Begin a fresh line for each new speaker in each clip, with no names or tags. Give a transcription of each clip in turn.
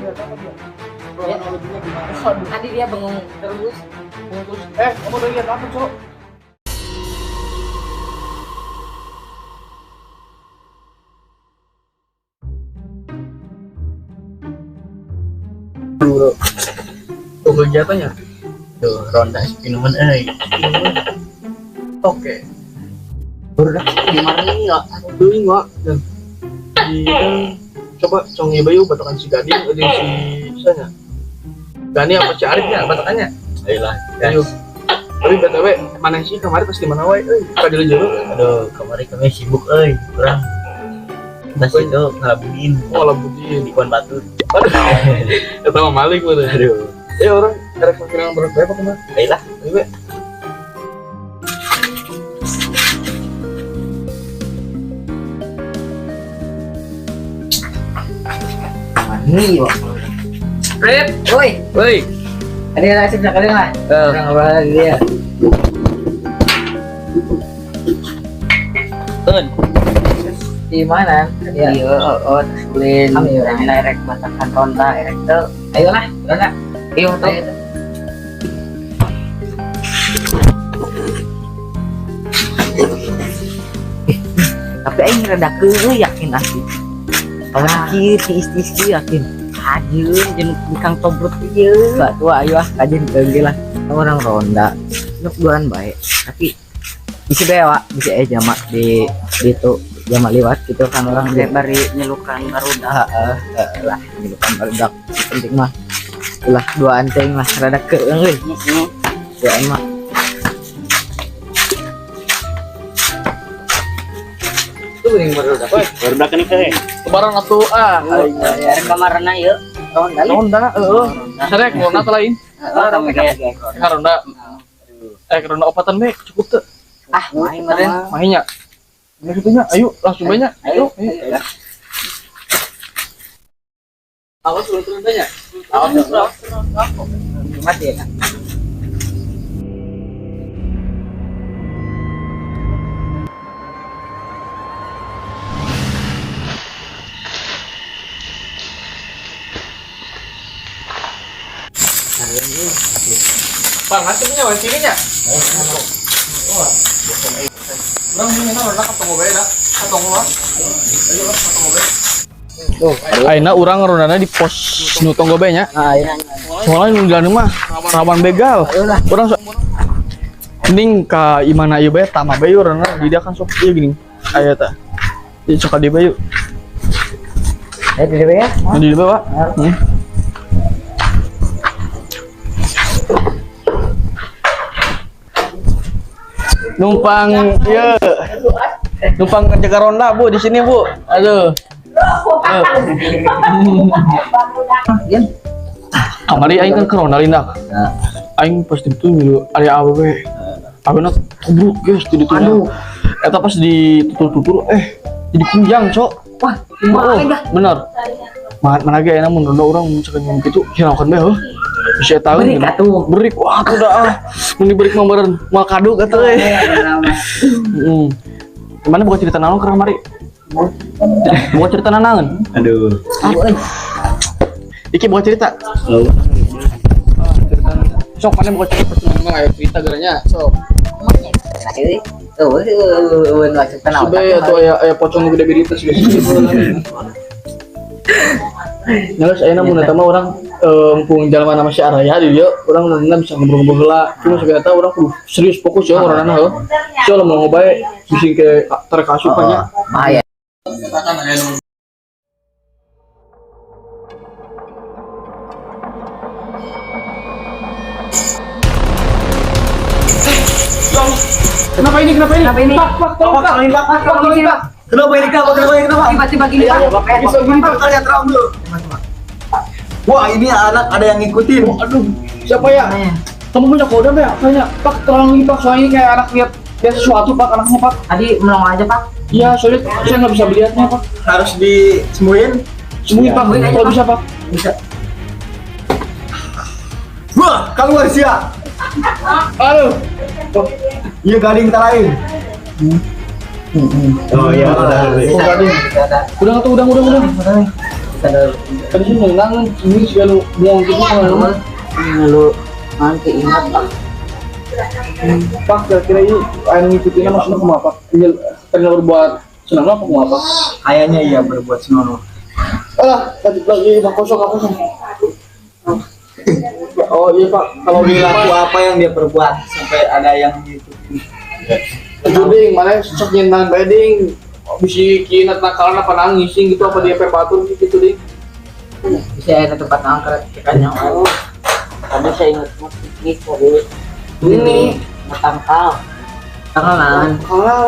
Lihat apa dia?
Kronologinya gimana?
Aduh.
Tadi dia bengong terus.
Terus, kamu udah lihat apa, Cok?
Bro.
Tuh kegiatannya.
Tuh, ronda minuman euy.
Oke.
Baru di mana nih, Wak?
Beli nggak? Dan di kan coba cong ieu bayu batakan si Gading jeung si sanya. Gani apa si Arifnya batakannya?
Ayolah.
Ayo. Tapi BTW, mana sih kemarin pas di mana wae euy? Ka di jero.
Aduh, kemarin kami sibuk euy, kurang. Pas itu ngelabuin
Oh, labudin.
di Kuan Batu.
Aduh. Eta mah maling meureun.
Aduh.
Orang erek makinan berat bae apa kemarin?
Ayolah.
Ayo we.
Nih, Wak.
Rip.
Woi,
Woi.
ada yang asik nak lah. Orang ngobrol lagi dia.
Tun.
Di mana? Iya, oh, terus beli erek batakan ronda, erek tuh. Ayolah, ronda. Ayo tuh. Tapi aing rada keun yakin asli. Awan kieu tiis-tiis kieu yakin. Kajeun jeung bikang tobrut ieu. Tua ayo ah kajeun keun lah. Orang ronda. Nuk duaan bae. Tapi bisa bae wa, bisa jamak di itu jamak liwat gitu kan orang di
bari nyelukan barudak.
Heeh, lah nyelukan barudak. Penting mah ulah duaan teuing lah rada keung euy. Duaan mah.
Itu geuning barudak. Woi,
Barudak ini teh.
lebaran atuh ah.
Ya kamarana ieu.
Ronda.
Ronda, heeh. Sarek ronda teh lain.
Heeh,
Ka ronda. Ronda opatan we cukup teu.
Ah, main meureun.
Mahinya. Ini gitunya, ayo langsung banyak.
Ayo.
Ayo. Awas lu turun tanya. Awas, awas.
Mati ya.
Bang, hasilnya wes sini nya. Urang ini ronda ketemu bae dah. Ketemu lah. Ayo lah ketemu bae. Ayeuna urang rondana di pos nu tonggo bae nya.
Ah, iya.
Soalnya nu jalan mah rawan begal. Urang sok mending ka imana ieu bae tama bae urang di dia kan sok ieu gini. Aya tah. Ieu sok ka dieu bae yuk.
Di DB ya.
Di dieu bae, Pak. Numpang ieu. Numpang jaga ronda, Bu, di sini, Bu. Aduh. Kamari aing kan ke ronda lindak. Aing pas di itu ngilu area awewe. Awena tubruk guys di ditu.
Aduh.
Eta pas ditutur-tutur jadi kujang, Cok.
Wah,
Oh, bener. Mana ge ayeuna mun ronda urang mun cek ngomong kitu hiraukeun bae heuh. Bisa tahu
Berik atuh.
Berik. Wah, tuh dah ah. Mun diberi mah meureun moal kaduk atuh euy. Heeh. Gimana buka cerita naon keur kamari? Buka cerita naon?
Aduh.
Iki buka cerita.
Oh.
Sok mana buka cerita cuma aya cerita geranya. Sok.
Tuh, masuk kenal.
Sube atau aya pocong nu gede biritas geus. Nyales ayeuna mun eta mah urang mumpung jalma nama si Araya di dieu urang nonton bisa ngobrol-ngobrol heula. Cuma sakit eta urang kudu serius fokus ya urangna heuh. Sia lamun mau bae bisi ke terkasup nya.
Bahaya.
Kenapa ini? Kenapa ini?
Kenapa ini?
Pak, Pak, tolong Pak.
Pak,
Pak, tolong Pak.
Kenapa ini? Kenapa? Kenapa ini? Kenapa?
Tiba-tiba gini, Pak.
Bisa gini, Pak. Kalian terang dulu. Wah, ini anak ada yang ngikutin.
Aduh, siapa ya? Kamu punya kode ya? Kayaknya Pak, tolong lagi Pak, soalnya ini kayak anak lihat sesuatu Pak, anaknya Pak.
Tadi melong aja, Pak.
Iya, soalnya saya nggak bisa melihatnya Pak.
Harus disembuhin.
Sembunyi Pak, kalau bisa Pak.
Bisa.
Wah, keluar sia.
Aduh.
Iya, gading kita lain. Oh iya, udah.
Oh, gading. Udah tuh, udah. Tadi sih menang ini sih kalau buang gitu mah.
Lu nanti ingat Pak.
Pak, kira-kira ini anu ngikutin maksudnya kumaha, Pak? Ini ternyata berbuat senang apa kumaha, Pak?
Kayaknya iya berbuat senonoh.
Alah, tadi lagi Pak kosong, Pak kosong. Oh iya Pak, kalau
Perilaku apa yang dia perbuat sampai ada yang ngikutin?
Itu ding, mana sok nyenang bae ding. Bisi kina nakalan apa nangising gitu apa dia batur gitu ding.
Bisa ada tempat angker kayaknya. Oh. Tadi saya ingat mah piknik tadi.
Ini
Matangkal. Tangalan.
kalau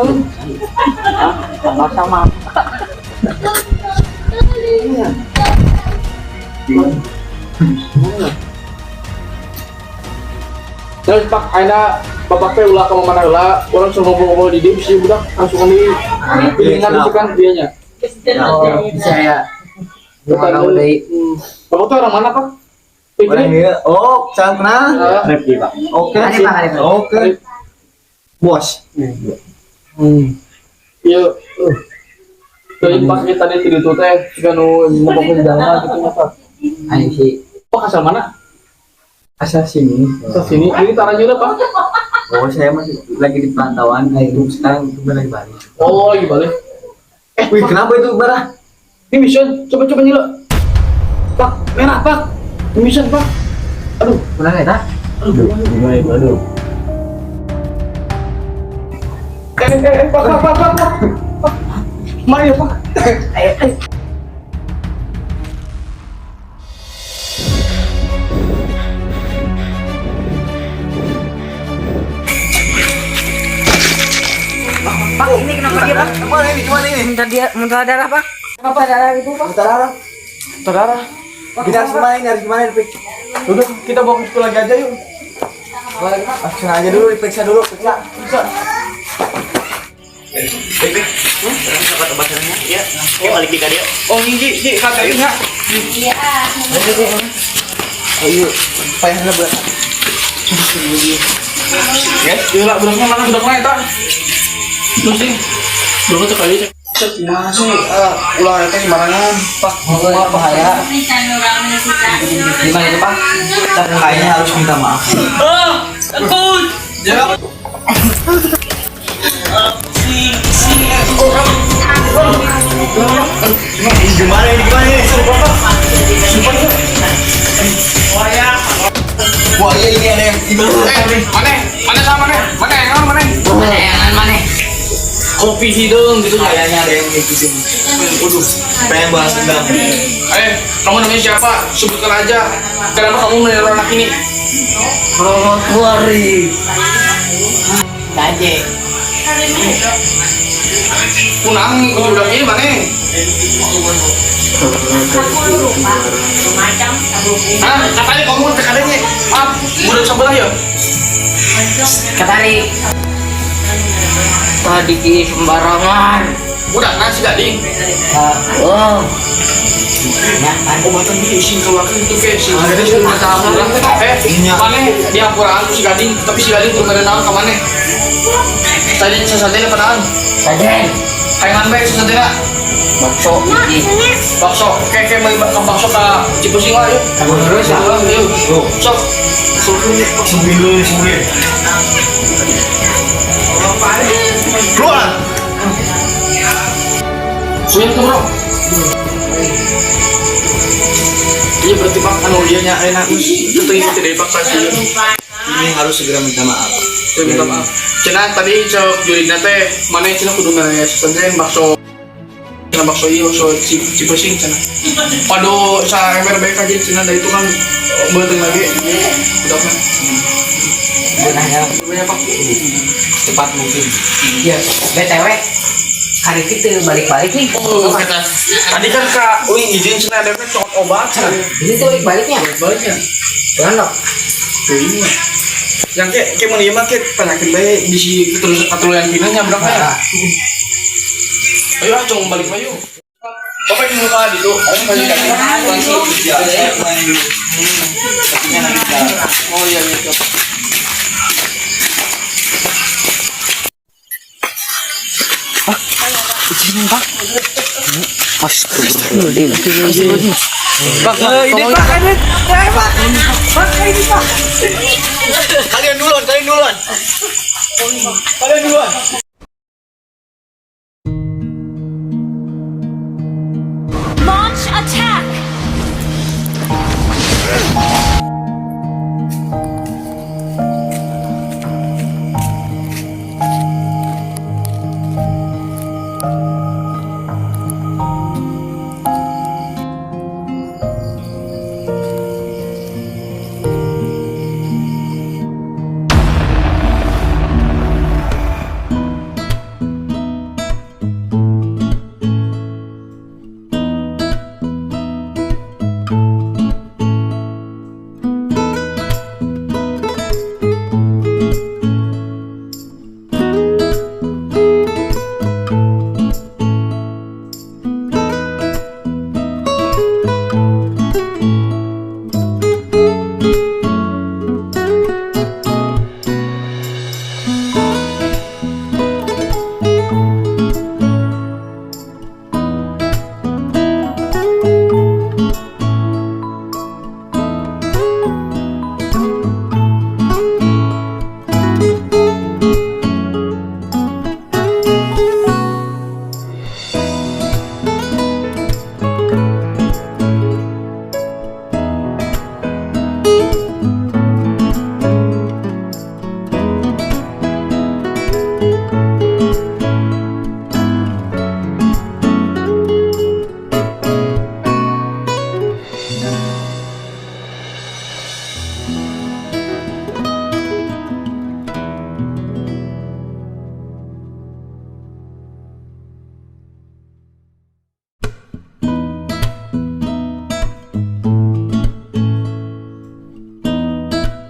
Sama sama.
Terus Pak, aina bapak teh ulah ke mana heula, urang suruh ngobrol-ngobrol di dia bisi budak langsung di pilingan itu kan dianya.
Oh, bisa ya. Gimana udah
Bapak tuh orang mana, Pak?
Orang
Fikri?
dia, oh, salam kenal.
Ah.
Rifki, Pak. Oke,
Arif,
sih.
Pak, Arif.
Oke. Bos.
Iya. Dari Pak kita tadi di itu teh jika nu ngomongin jalan gitu nya, Pak.
Ayo sih.
Pak asal mana?
Asal sini.
Asal sini. Ini taranya udah, Pak.
Oh, saya masih lagi di perantauan. Nah, itu sekarang itu lagi balik.
Oh, lagi balik.
Wih, kenapa itu merah?
Ini mission, coba-coba nyela. Pak, merah, Pak. Ini mission, Pak. Aduh,
Kurang ya, tak?
aduh.
Gimana itu? Aduh.
Pak, Pak, Pak, Pak, Pak. Pak. Mari ya, Pak.
Pak, ini kenapa dia, Pak?
Gimana ini? Gimana ini?
Muntah dia, muntah darah, Pak. Kenapa darah itu, Pak?
Bentar, darah.
Saudara,
Kita harus gimana ini? Harus gimana ini, Pik?
udah kita bawa ke situ lagi aja yuk.
Langsung aja dulu, diperiksa dulu, periksa.
Bisa.
Ya, oke balik di dia.
Oh, ini, Ji, kata ini ya.
Oh iya, payahnya berat.
Iya lah, budaknya mana budaknya eta? Terus sih, budaknya cek aja cek. Cek gimana sih? Ulah eta sembarangan. Pak,
Oh, bahaya. Gimana itu, Pak?
Kayaknya harus minta maaf. Gimana ini? Gimana ini? Wah, iya ini ada yang ini.
Mana? Mana sama mana? Mana yang mana?
Mana yang mana?
Kopi hidung gitu ya.
Kayaknya ada yang ngikutin.
Waduh.
Pengen balas dendam.
Kamu namanya siapa? Sebutkan aja. Kenapa kamu meneror anak ini?
Keluar. Gaje.
Kunang ikut budak ini mana? Hah? Katanya kamu tekadanya. Maaf, budak sebelah ya?
Ketarik. Tadi ki sembarangan.
Budak nasi gading.
Oh. Ya, kan.
Obatan dia isin keluarkan itu ke si gading sudah minta hampura. Mana dia hampuraan si gading, tapi si gading belum ada naon ke mana? Tadi sesatnya penaan.
Sajen.
Kayangan bae sesatnya.
Bakso iki.
Bakso, kayak beli bakso ke Cipusing lah yuk.
Terus ya?
Yuk, sok.
Sembuhin dulu, sembuhin. Keluar.
Suyin tuh bro. Iya berarti pak anu dia nya enak itu ngikutin dari pak pasti.
Ini harus segera minta maaf.
Saya minta maaf. Cenah tadi cok jurigna teh mana cenah kudu nanya sesajen bakso cenah bakso ieu bakso Cipusing cenah. Pado sa ember bae kaji cenah da itu kan beuteung lagi. Budakna.
Gunanya.
Namanya pak.
Cepat mungkin.
Iya, BTW. Hari itu balik-balik nih.
Oh, kata. Tadi kan Kak Uing izin cenah ada cokot obat cenah.
Ini tuh balik-baliknya.
Baliknya.
Jangan dong.
Ini. Yang kayak kayak mun ieu mah kayak tanyakeun bae bisi terus katuluyan pina nya berapa ya? Ayo ah cong balik mah yuk. Bapak yang muka di tuh, ayo balik lagi. Langsung.
Ya, saya main dulu. Tapinya nanti kita.
Oh iya iya. Siap.
Izinin, Pak. Pas
Bang,
Ini Pak, ini. Pak. Pak, ini Pak. Kalian duluan, kalian duluan. Kalian duluan.
Launch attack!